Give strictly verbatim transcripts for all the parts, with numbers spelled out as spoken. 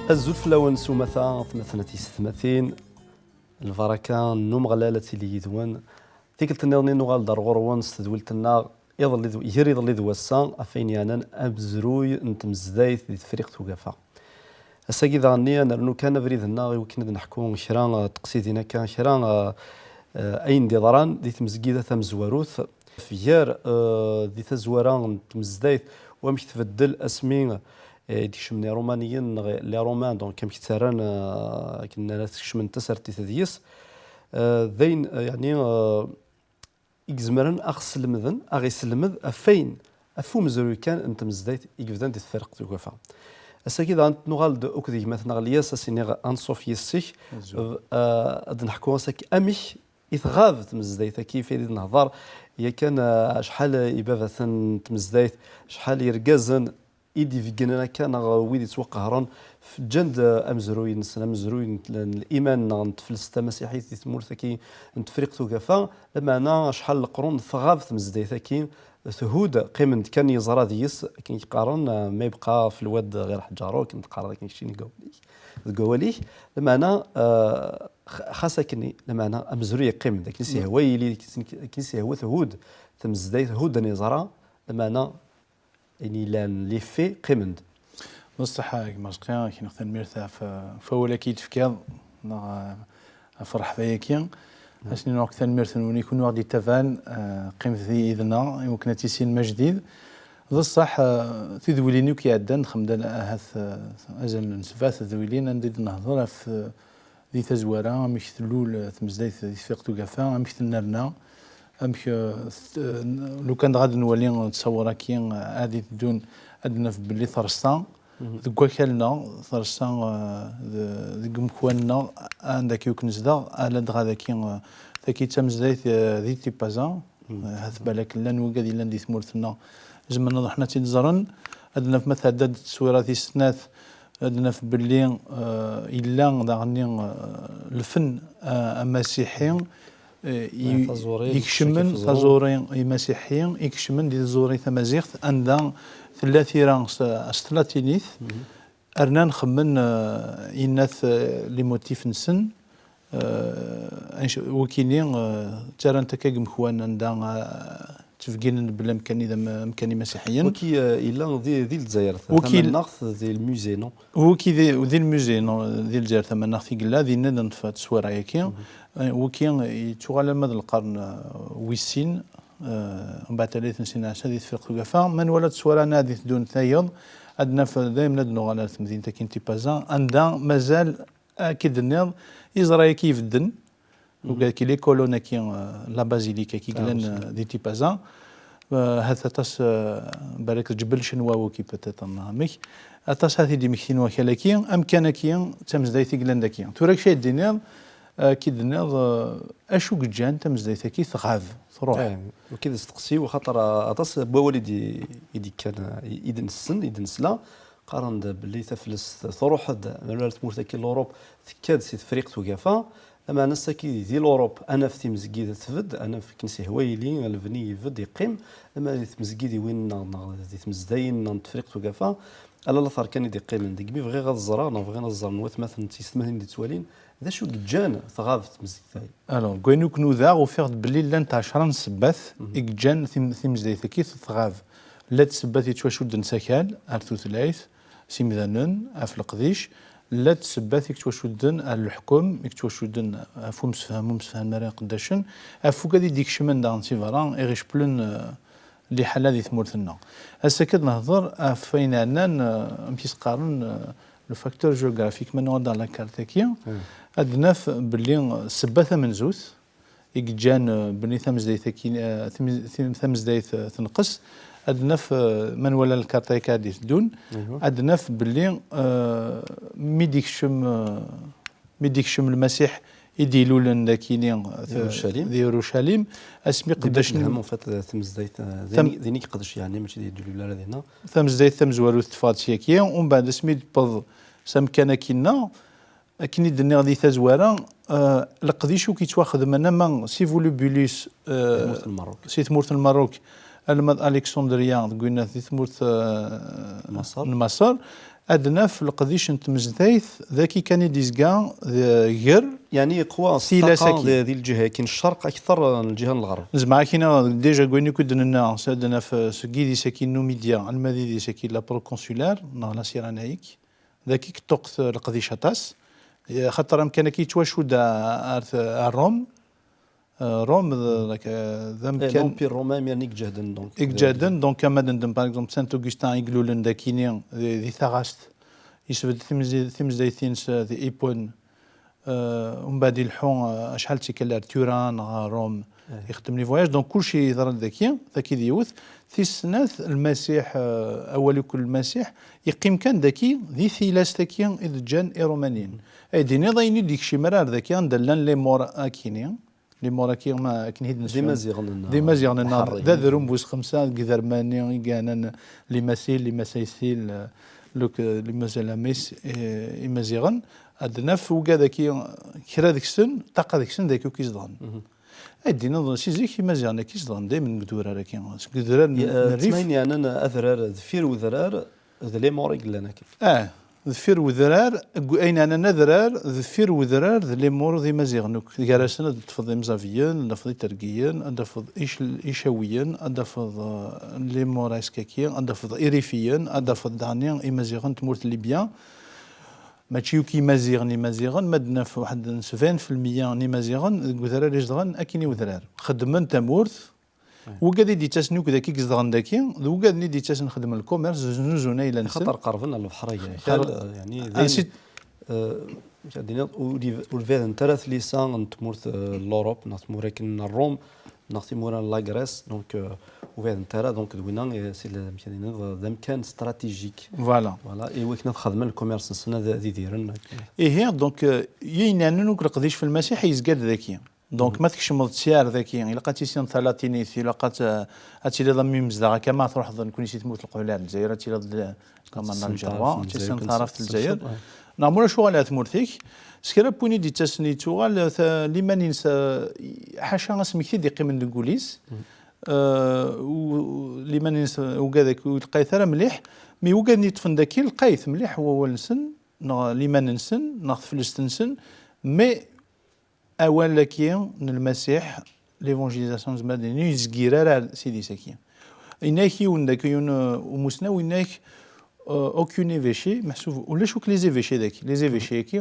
Azul fell-awen s umata, atmaten d tiyessetmatin. Lbaraka n Umeɣlal ad tili yid-wen. Tikkelt nniḍen i nuɣal-d ar ɣur-wen s tedwilt-nneɣ iḍelli d, gar iḍelli d wass-a, ɣef wayen yeɛnan amezruy n tmezdayt di Tefriqt Ugafa. Ass-agi daɣen-nni ad nernu kan abrid-nneɣ i wakken ad neḥku kra, eh, teqsidin akka, kra, eh, eh, ayen d-iḍran di tmezgida tamezwarut. Gar, eh, di tazwara n tmezdayt, wamek tbeddel asmi eh, i d-ikecmen Irumaniyen neɣ les Romains, donc amek ttarran, eh, akken ara tkecmen tasertit deg-s, eh, d ayen, eh, yeɛni, eh, i izemren a ɣ-slemden, a ɣ-iselmed ɣef wayen, ɣef umezruy kan n tmezdayt i yebdan di Tefriqt Ugafa. Ass-agi daɣen nuɣal-d akked gma-tneɣ Lyas, a s-iniɣ anṣuf yis-k. Azul. Eh, ad d-neḥku ass-agi amek i tɣab tmezdayt-agi, ɣef ay d-nehḍer yakan, eh, acḥal ibabaten n tmezdayt, acḥal irgazen i d-ibeggnen akka, neɣ wid yettwaqehren, f-, ǧǧan-d, eh, amezruy-nsen, amezruy n, n liman neɣ n teflest tamasiḥit di tmurt-agi n Tefriqt Ugafa, lameɛna acḥal n leqrun tɣab tmezdayt-agi, thudd, qqimen-d kan yeẓra deg-s, akken i qqaren, eh, ma yebqa f lwad ɣir ḥǧaru, akken teqqareḍ akken keččini deg wawal-ik, deg wawal-ik, lameɛna, eh, x-, xas akken, lameɛna amezruy yeqqim-d, akken i s-yehwa yili, akken i s-yehwa thudd tmezdayt, hudden yeẓra, lameɛna ayen yellan les faits qqimen-d. D ṣṣeḥ a gma Ṛezqi, ak-iniɣ tanemmirt ɣef, ɣef wawal-agi i d-tefkiḍ, neɣ, eh, ɣef ṛṛeḥba-agi. Ad s-iniɣ akk tanemmirt-nwen i kunwi i ɣ-d-yettabaɛen, eh, qqimet di yid-neɣ i wakken ad tissinem ajdid. D ṣṣeḥ, eh, tidwilin akk iɛeddan, nxemmem-d ahat, eh, azal n sebɛa tedwilin anda i d-nehḍer ɣef, eh, di tazwara, amek tlul, eh, tmezdayt di Tefriqt Ugafa, amek tennerna, amek, eh, tet-, eh, lukan dɣa ad nwali ttṣawur-agi, eh, ad iteddun, ad naf belli terṣa deg wakal-nneɣ, terṣa, eh, de-, deg umekwan-nneɣ, anda akka akk nezdeɣ, ala dɣa dagi, eh, tagi d tamezdayt, eh, di Tipaza. Eh, hat balak llan wigad yellan di tmurt-nneɣ, zemren ad ruḥen ad tt-id-ẓren. Ad naf ma tɛedda-d tteswira tis snat, ad naf belli, eh, yella daɣen, eh, lfen, eh, amasiḥi, eh, i-, taẓuri, ikecmen taẓuri imasiḥi, ikecmen di tẓuri tamaziɣt, anda tella tira s, s tlatinit, rnan xemmen, eh, innat, eh, les motifs-nsen, eh, anc-, wikini, eh, ttarran-t akka deg yimekwan anda, eh, ttbeggilen belli amkan-i d am-, amkan imasiḥiyen. Waki, eh, yella di, di Lezzayer Waki l- tamannaɣt, di lmusée, non? Waki di, di lmusée, non, di Lezzayer tamannaɣt i yella, dinna i d-neṭṭef tteswira-agi. Eh, waki yettuɣal alma d lqern, eh, wis sin, eh, mbeɛd tallit n Sin Ɛisa di Tefriqt Ugafa. Ma nwala tteswira-nni ad d-iteddun tayeḍ, ad naf daymen ad nuɣal ar temdint-agi n Tipaza, anda mazal, akken d-tenniḍ, iẓra-agi ibedden, ugar ki les colonnes-agi, eh, la basilique-agi yellan, eh, di Tipaza. Eh, hat aṭas, eh, balak ǧebel Cenwa waki peut-être, neɣ amek. Aṭas hat i d-imektin wakal-agi, amkan-agi, d tamezdayt i yellan dagi. Tura kečč ad d-tiniḍ, eh, akken d-tenniḍ, eh, acu i yeǧǧan tamezdayt-agi tɣab, truḥ? Eh, waki d asteqsi, waxaṭer, eh, aṭas n wawal i d-, i d-ikkan, eh, i d-nessen, i d-nesla. Qqaren-d belli taflest truḥ-d, ma nella tmurt-agi n Lurup tekka-d si Tefriqt Ugafa, lameɛna ass-agi di Lurup ad naf timezgida tbedd, ad naf akken s-ihwa yili, lebni ibedd, iqqim, ama di tmezgidiwin neɣ, neɣ di tmezdayin neɣ n Tefriqt Ugafa, ala later kan i d-iqqimen. Deg mi bɣiɣ ad ẓreɣ, neɣ bɣiɣ ad ẓren watmaten d tiyessetmatin i d-ittwalin, d acu i yeǧǧan tɣab tmezgida-yi? Alors, deg wayen akk nudaɣ, ufiɣ-d belli llant ɛecra n ssebbat i yeǧǧan tim-, timezdayt-agi tɣab. Llant ssebbat yettwacudden s akal ar tutlayt, s imdanen, ɣef leqdic. Llant ssebbat i yettwacudden ar leḥkem, i yettwacudden ɣef umsefham, umsefham ara iqeddacen, ɣef wigad i d-ikecmen daɣen si berra, i ɣ-icewwlen, eh, liḥala di tmurt-nneɣ. Ass-agi ad nehḍer ɣef wayen yeɛnan, eh, amek i s-qqaren, eh, le facteur géographique, ma nuɣal-d ɣer la carte-agi, ad naf belli ssebba tamenzut i yeǧǧan, eh, belli tamezdayt-agi, eh, tamiz-, tim-, tamezdayt, eh, tenqes, ad naf, eh, ma nwala lkarṭa akka ad d-iteddun, ad naf belli, eh, mi d-ikcem, eh, mi d-ikcem Lmasiḥ i d-ilulen dakini, eh, di Urucalim, asmi qeddacen en fait, eh, tamezlayt, eh, din i yeqdec, yeɛni mačči d-ilul ara dinna. Tamezlayt tamezwarut teffeɣ-d syaki, umbeɛd asmi d-tewweḍ s amkan akkinna, akken i d-nniɣ di tazwara, eh, leqdic akk yettwaxedmen ama si volubulus, eh, si tmurt n Lmerruk, alma d Alexandria deg winat di tmurt, eh, n Maṣer, ad naf leqdic n tmezlayt daki kan i d-izga, d-, ger. Yeɛni yeqwa s ṭṭaqa di, di lǧiha-agi n ccerq akter n lǧiha n lɣerb. Nezmer ad k-iniɣ déjà deg wayen akk i d-nenna, s ad naf, eh, seg yidis-agi n Numidya alma d yidis-agi la proconsulaire neɣ la Cyrénaïque. Daki i yeṭṭuqqet leqdic aṭas. Xaṭer amkan-agi yettwacudd ar, ar Rum. Eh, Rum d, d amkan, l'Empire romain, imir-nni i iǧehden, donc, i iǧehden, donc, ama d ndem, par exemple, Saint Augustin i ilulen dakini, di, di taɣast, yesbedd timzi-, timezlayt-ines, eh, di Hippone. Eh, umbeɛd ileḥḥu, eh, acḥal d tikkal ar Turin neɣ ar Rum, ixeddem les voyages. Donc, kulci yeḍra-d daki, daki d yiwet. Tis snat, Lmasiḥ, eh, awal akk Lmasiḥ, yeqqim kan daki, di tilast-agi i d-ǧǧan Iṛumaniyen. Ay d-tiniḍ ayen i d-ikcim ara ar daki, anda llan les morts akini, les morts-agi, ma akken i d-nesfehmed. D Imaziɣen-nneɣ. D Imaziɣen-nneɣ. D adrum bu xemsa deg iderman-nni i yeɛnan les Massiles, les Massaysiles, eh, donc, eh, les Mazalamis, eh, Imaziɣen. Ad naf ugad-agi, kra deg-sen, ṭṭaqa deg-sen, dagi akk i zedɣen. Ay d-tiniḍ, si zik Imaziɣen-agi zedɣen daymen deg udrar-agi, seg udrar n, eh, n rrif. Ttmayen yeɛnan adrar deffir udrar, d les morts i yellan akka. Ah, deffir udrar, deg ayen yeɛnan adrar, deffir udrar d les morts d Imaziɣen akk. Gar-asen ad d-tafeḍ Imẓabiyen, ad d-tafeḍ Itergiyen, ad d-tafeḍ Icel-, Icawiyen, ad d-tafeḍ, eh, les Mauresques-agi, ad d-tafeḍ Irifiyen, ad d-tafeḍ daɣni Imaziɣen n tmurt n Libya. Mačči akk Imaziɣen, Imaziɣen, ma d-naf waḥed n sebɛin fi lmeyya n Imaziɣen deg udrar i zedɣen akkin i udrar. Xeddmen tamurt, wigad i d-yettasen akk daki i izedɣen daki, d wigad-nni i d-yettasen xeddmen lkumers, znuzun ayla-nsen. Xaṭer qerben ɣer lebḥer agrakal, yeɛni, eh, amek ad d-tiniḍ, ur, ur badent ara tlisa n tmurt, eh, n l'Europe, neɣ tmura akken n Ṛum, neɣ timura n la Grèce, donc, euh, ur badent ara, donc, d winna, eh, si le-, amek ad d-tiniḍ, d amkan stratégique. Voilà. Voilà, i wakken ad xedmen lkumers-nsen, ad, ad idiren. Ihi, donc, euh, ayen yeɛnan akk leqdic f Lmasiḥ yezga-d daki. Donc, ma tkecmeḍ sya ar daki, ilaq ad tissineḍ talatinit, ilaq ad, ad tiliḍ am imezdaɣ akka, ma truḥeḍ, nekkni si tmurt n Leqbayel ar Lezzayer, ad tiliḍ d, comme un Algérois, ad tissineḍ taɛrabt n Lezzayer. Neɣ ma ulac uɣal ar tmurt-ik, s kra n win i d-yettasen yettuɣal, ta-, liman-ines, eh, ḥaca asmekti d-iqqimen deg wul-is, eh, u-, liman-ines ugad-agi ur lqayet ara mliḥ, mi ugaden yeṭṭfen daki lqayet mliḥ wawal-nsen, neɣ liman-nsen, neɣ teflest-nsen, mais awal-agi n Lmasiḥ, l'évangélisation, nezmer ad nini, ur yezgir ara s yidis-agi. Yenna-ak yiwen dagi, yiwen, uh, umusnaw, yenna-ak, uh, aucun évêché, meḥsub ulac akk les évêchés dagi. Les évêchés-agi,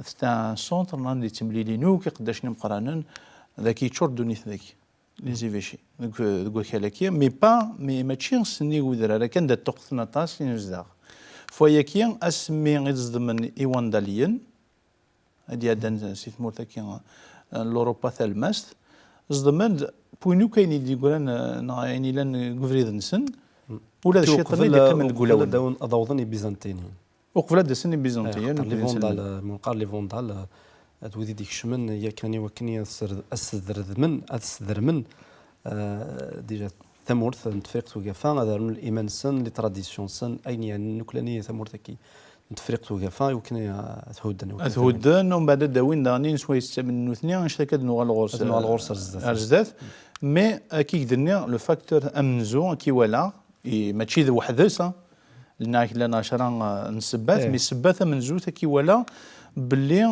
c'est un centre, nnan, di ttemlilin akk iqeddacen imeqqranen, dagi yeččur ddunit dagi. Les évêchés, deg, deg wakal-agi, mais pas, mais mačči sennig udrar, akken da ṭṭuqqten aṭas inezdaɣ. F wayagi, asmi i d-ẓedmen iwandaliyen, ad d-iɛeddan si tmurt-agi, eh, n Lurupa talmast, ẓedmen-d, wwin akk ayen i d-yeggran, eh, neɣ ayen yellan deg ubrid-nsen, ula d cciṭan i d-yeqqimen deg wulawen. Uqbel ad awen-, ad awḍen Ibizantiniyen. Uqbel ad d-asen Ibizantiyen, eh, xaṭer les Vandales, eh, ma nqar les Vandales, eh, d wid i d-ikecmen yakan i wakken ad sred-, ad sderdmen, ad sdermen, eh, déjà tamurt n Tefriqt Ugafa, ad rnun iman-nsen, les traditions-nsen, ayen yeɛnan akk llan i tamurt-agi n Tefriqt Ugafa, i wakken ad t-hudden, i wakken ad t-hudden, umbeɛd ad d-awin daɣen ayen swayes ttamnen nutni, annect akka ad nuɣal ɣur-s, ad nuɣal ɣur-s ar zdat. Ar zdat. Mais, akka i k-d-nniɣ, le facteur amenzu, akka i walaɣ, i, mačči d weḥd-s, ah, llan, llan ɛecra, ah, n ssebbat, mais ssebbat tamenzut, akka i walaɣ belli,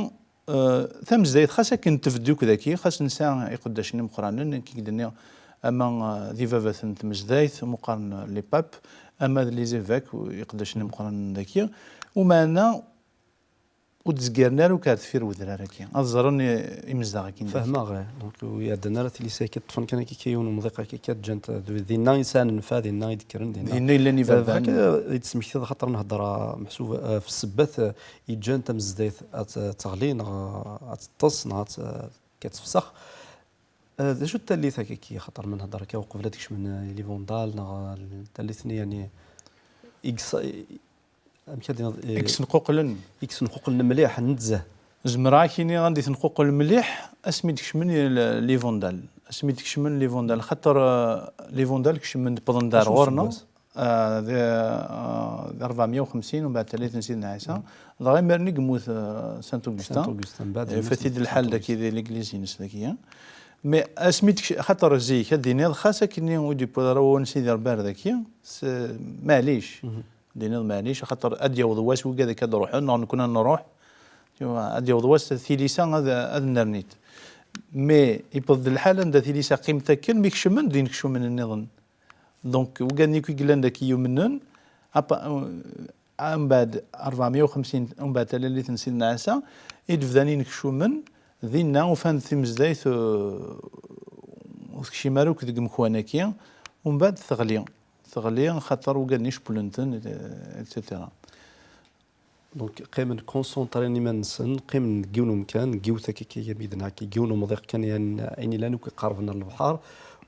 eh, tamezdayt, xas akken tebduk daki, xas nesɛa iqeddacen imeqqranen, akka i k-d-nniɣ, ama, eh, d ibabaten n tmezdayt, umi qqaren les papes, ama d les évêques, iqeddacen imeqqranen daki, umeɛna ur d-zgiren ara akk ar deffir wedrar-agi. Ad ẓren i-, imezdaɣ-agi n dagi. Fehmeɣ, eh. Donc, ur iɛeddan ara tilisa akka, ṭṭfen kan akka yiwen umḍiq akka, ǧǧan-t, eh, dinna i sɛan nnfeɛ, dinna i d-kkren, dinna. Dinna i llan iberdan. Eh, bɣiɣ ad, eh, i d-tesmektiḍ, xaṭer nhedder, eh, meḥsub, eh, f ssebbat, eh, yeǧǧan tamezdayt ad t-, ad teɣli, neɣ, eh, ad teṭṭes, neɣ ad t-, eh, ad tefsex. Eh, d acu d tallit akka ki xaṭer ma nhedder akka uqbel ad kecmen, eh, les Vandales neɣ, eh, tallit-nni yani i yes-, amek ad d-tiniḍ, eh, I yessenquqlen. I yessenquqlen mliḥ nezzeh. Zemreɣ ad k-iniɣ anda i tenquqel mliḥ asmi d-kecmen les Vandales. Asmi d-kecmen les Vandales. Xaṭer, eh, les Vandales kecmen-d, wwḍen-d ar ɣur-neɣ. Eh, d, eh, d rebɛemya u xemsin, umbeɛd tallit n Sidna Ɛisa. Dɣa imir-nni i yemmut, eh, Saint Augustin. Saint Augustin, mbeɛd yemmut. Yufa-t-id lḥal daki di l'église-ines daki. Mais asmi d-, xaṭer zik, ad d-tiniḍ, xas akken ur d-yewwiḍ ara wawal n Sidi Rebbi ar daki, s-, maɛlic. Ad d-tiniḍ maɛlic, xaṭer ad d-yaweḍ wass wigad akka ad d-ruḥen, neɣ nekkni ad nruḥ. Ad d-yaweḍ wass tilisa ad, ad nernit. Mais yewweḍ-d lḥal anda tilisa qqimet akken, mi kecmen-d inekcumen nniḍen. Donc, wigad-nni akk i yellan daki yumnen, apa-, eh, mbeɛd rebɛemya u xemsin, mbeɛd talalit n Sidna Ɛisa, i d-bdan inekcumen, dinna ufan-d timezdayt, eh, ur tekcim ara akk deg umekwan-agi, umbeɛd teɣli. Teɣli, xaṭer wigad-nni cewwlen-ten, eh, et cetera. Donc, qqimen concentrés iman-nsen, qqimen deg yiwen umkan, deg yiwet akka, akka, mi d-nɛak, deg yiwen umḍiq kan, yan, ayen ilan akk iqerben ar lebḥer,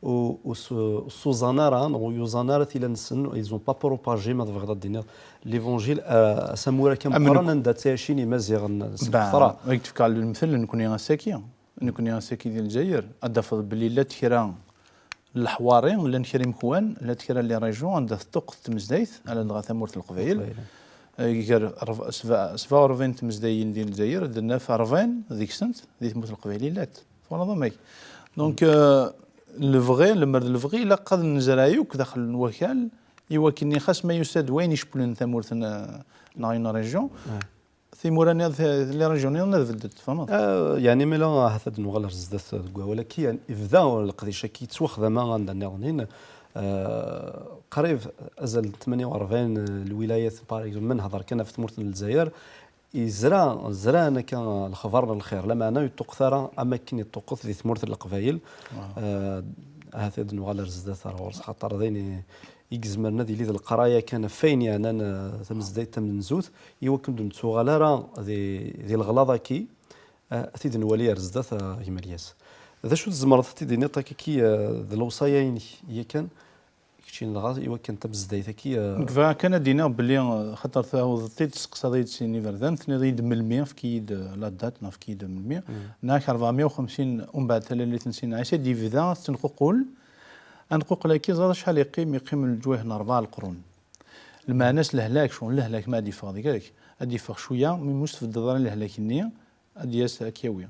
u, u s-, ur suẓan ara, neɣ ur yuẓan ara tila-nsen, ils ont pas propagé, ma tebɣiḍ ad d-tiniḍ, l'évangile, euh, s amur akka meqqren, anda ttɛicin Imaziɣen, seg Feṭra. Ad k-d-fkeɣ lemtel, nekkni ass-agi, nekkni ass-agi di Lezzayer, ad d-tafeḍ belli llant kra n leḥwari, llant kra imekwan, llant kra n les régions anda teṭṭuqqet tmezdayt, aladɣa tamurt n Leqbayel. Leqbayel. Eh, gar reb-, sebɛa, sebɛa u rebɛin tmezdayin di Lezzayer, ad d-naf rebɛin deg-sent di tmurt n Leqbayel i llant. Twalaḍ amek? Donc, eh, lebɣi, lemmer d lebɣi, ilaq ad nezreɛ yakk daxel n wakal, i wakken xas ma yusa-d wayen icewwlen tamurt n, neɣ une région, timura-nni, les régions-nniḍen ad beddent, tfehmeḍ? Ah, yeɛni, ma la ahat ad nuɣal ar zdat deg wawal-agi, yebda leqdic-agi yettwaxdam anda nniḍen, ah, qrib azal n tmenya u rebɛin lwilayat, par exemple, ma nhedder kan ɣef tmurt n Lezzayer, yezra, zran akka lexbar n lxir, lameɛna ur yeṭṭuqqet ara am wakken yeṭṭuqqet di tmurt n Leqbayel. Ah, ahat ad nuɣal ar zdat ar ɣur-s, xaṭer d ayen i, i izemren ad yili d leqraya kan ɣef wayen yeɛnan, eh, tamezdayt tamenzut, i wakken ur d-nettuɣal ara di, di leɣlaḍ-agi, eh, ad t-id-nwali ar zdat, eh, gma Lyas. D acu tzemreḍ ad t-id-tiniḍ akka, eh, d lewṣaya-inek yakan, keččini dɣa, i wakken tamezdayt-agi, eh, Nekk bɣiɣ kan ad d-iniɣ belli, eh, xaṭer tɛawdeḍ-t-id, testeqsaḍ-iyi-d sin iberdan, tenniḍ-iyi-d melmi, efk-iyi-d, eh, la date, neɣ efk-iyi-d melmi. Nniɣ-ak rebɛemya u xemsin, umbeɛd talalit n Sidna Ɛisa, i d-yebda tenququl. Anquqel-agi, ẓer acḥal yeqqim, yeqqim leǧwayeh n rebɛa leqrun. Lmeɛna-s lehlak, ccɣel lehlak ma ad yeffeɣ deg-k, ad yeffeɣ cwiya, mi mus tbeddeḍ ara lehlak-nni, ad d-yas ad k-yawi.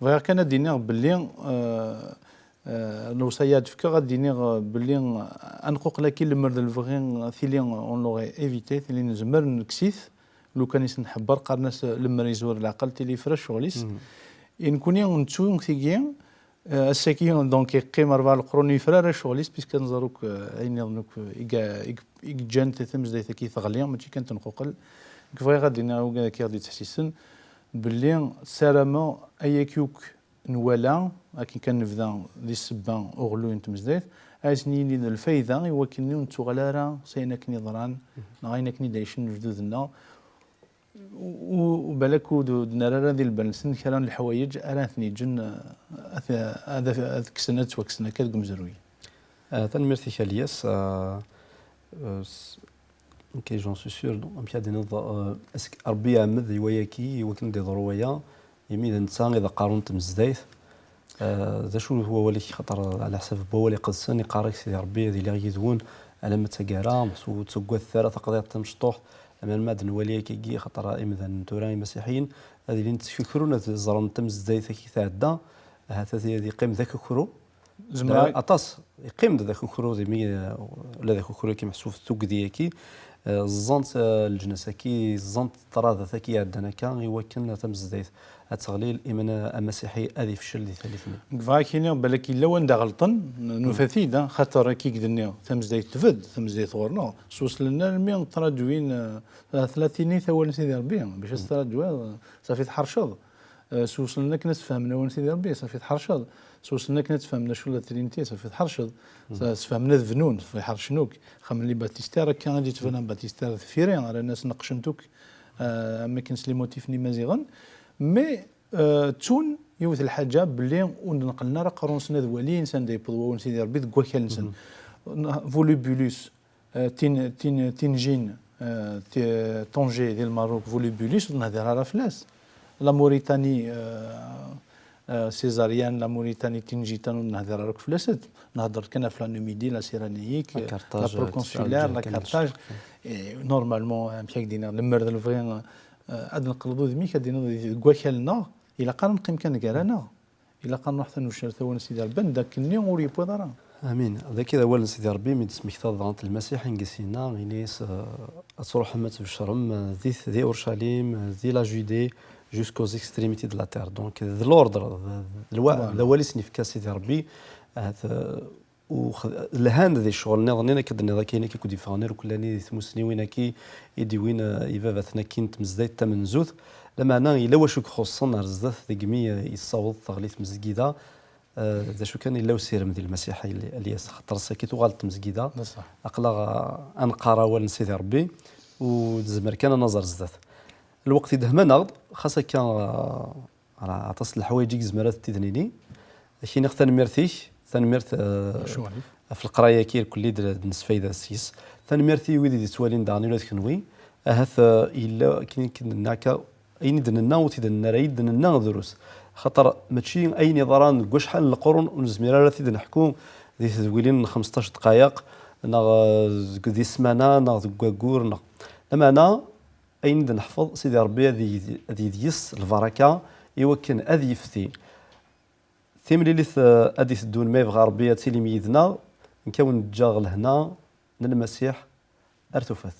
Bɣiɣ kan ad d-iniɣ belli, eh, eh, lewṣaya ad fkeɣ, ad d-iniɣ, eh, belli, eh, anquqel-agi lemmer d lebɣi tili on l'aurait évité, tili nezmer nekkes-it, lukan i s-nḥebber, qqaren-as, eh, lemmer yezwar leɛqel, tili yefra ccɣel-is. I nekkni nettu tigi, Eh, ass-agi, donc, yeqqim rebɛa leqrun yefra ara ccɣel-is, puisque ad nẓer akk, eh, ayen nniḍen akk, eh, i ga-, i g-, i yeǧǧan tamezdayt-agi teɣli, mačči kan tenquqel. Nekk bɣiɣ ad d-iniɣ i wigad akka i ɣ-d-yettḥessisen, belli ssarameɣ ayagi akk nwala, akken kan nebda di ssebba uɣelluy n tmezdayt, ad asen-yini d lfayda i wakken ur nettuɣal ara s ayen akken yeḍran, neɣ ayen akken i d-ɛicen lejdud-nneɣ. U, u balak ur d-, ur d-nerra ara di lbal-nsen kra n leḥwayeǧ ara ten-yeǧǧen, eh, ad, ad, ad kksen, ad ttwakksen akka deg umezruy. Eh, tanemmirt-ik a Lyas. Eh, eh, s-, ok, j'en suis sûr. Donc, amek ad d-tiniḍ, eh, est-ce que Rebbi iɛemmed i wayagi, i wakken ad d-yeḍru waya, imi d netta i d aqerru n tmezdayt? Eh, d acu wawal-ik? Xaṭer, ɛla ḥsab n wawal iqedsen, iqqar-ak Sidi Rebbi ad iliɣ yid-wen alamma d taggara, ur ttaggadet ara taqḍiɛt tamecṭuḥt, alamma ad nwali akkagi, xaṭer imdanen tura imasiḥiyen ad ilin ttkukrun, ad ẓren tamezdayt-agi tɛedda, ahat ad, ad yeqqim d akukru. Zemreɣ- Aṭas, yeqqim-d d akukru, d imi, eh, ula d akukru-agi meḥsub d tugdi-agi, eh, ẓẓant, eh, leǧnas-agi, ẓẓant ṭṭradat-agi iɛeddan akka, i wakken tamezdayt ad teɣli, liman amasiḥi ad ifcel di tallit-nni. Nekk bɣiɣ ad k-iniɣ, balak yella wanda ɣelṭen, n-, nufa-t-id, ah, xaṭer akka i k-d-nniɣ, tamezdayt tbedd, tamezdayt ɣur-neɣ, sweslen armi traduin, eh, tlatinit awal n Sidi Rebbi, bac ad s-traduiḍ, eh, safi tḥerceḍ. Eh, sweslen akken ad tfehmen awal n Sidi Rebbi, safi tḥerceḍ. Sweslen akken ad tfehmen acu la Trinité, safi tḥerceḍ. Sa-, sfehmen ad bnun, safi ḥercen akk. Xamen les baptistères, akka i d-yettban un baptistère deffir-i, rran-as neqqcen-t akk, eh, am akken s les motifs n Imaziɣen. Mais, eh, ttun yiwet lḥaǧa belli ur d-neqqlen ara aqerru-nsen ad walin s anda yewweḍ wawal n Sidi Ṛebbi deg wakal-nsen. Volubulus, eh, tin, tin, tinjin, eh, ti-, Tanger di Lmerruk, Volubulus, ur d-nehdiṛ ara fell-as. La Mauritanie, eh, eh, césarienne, la Mauritanie tinjit-a, ur d-nehdiṛ ara akk fell-as. Nehdeṛ kan ɣef la Numidie, la Cyrénaïque, la Carthage, la proconsulaire, la Carthage. Et normalement, amek ad d-iniɣ, lemmer d lebɣi, eh, ad neqleḍ udem-ik, ad d-iniḍ deg wakal-nneɣ, ilaq ara neqqim kan gar-aneɣ. Ilaq ad nruḥ taneccaṛt awal n Sidi Ṛebbi, anda akkenni ur yewwiḍ ara. Amin. Dagi d awal n Sidi Ṛebbi, mi d-tesmektaḍ dɣa Lmasiḥ, inga s-yenna, ini-as, eh, ad truḥem ad tbecrem, eh, di, di Urcalim, eh, di la Judée, jusqu'aux extrémités de la terre. Donc, d l'ordre, d, d lwa-, d awal i sen-yefka Sidi Ṛebbi, ahat, eh, u x-, lhan di ccɣel nniḍen, akken d-tenniḍ, akka, akken i k-id-yeffɣen irkelli-nni di tmusniwin-agi i d-iwin, eh, ibabaten-agi n tmezdayt tamenzut. Lameɛna yella wacu i ixuṣṣen ar zdat deg mi, eh, yessaweḍ teɣli tmezgida. Eh, d acu kan, yella usirem di Lmasiḥ a Ilyas, xaṭer ass-agi tuɣal tmezgida. Aql-aɣ, eh, ad neqqar awal n Sidi Ṛebbi, u nezmer kan ad naẓ ar zdat. Lweqt idehhem-aneɣ-d, xas akka, eh, Ala, aṭas n leḥwayeǧ i yezmer ad t-id-nini. Ad k-iniɣ tanemmirt-ik, tanemmirt, eh, ɣef leqraya-agi irkelli d-, d-nesfayda seg-s. Tanemmirt i wid i d-yettwalin daɣen ula d kenwi. Ahat, eh, yella akken i k-nenna akka, ayen i d-nenna ur t-id-nenna ara, i d-nenna drus. Xaṭer mačči ayen yeḍran deg wacḥal n leqrun ur nezmir ara ad t-id-neḥku di tedwilin n xmesṭac dqayeq, neɣ, eh, deg, di ssmana, neɣ deg waggur, neɣ. Lameɛna, ayen i d-neḥfeḍ, Sidi Ṛebbi ad yeg-, ad yeg deg-s lbaraka, i wakken ad yefti. Timlilit, eh, ad d-iteddun, ma yebɣa Ṛebbi, ad tilim yid-neɣ. Nekk a wen-ǧǧeɣ lehna n Lmasiḥ. Ar tufat.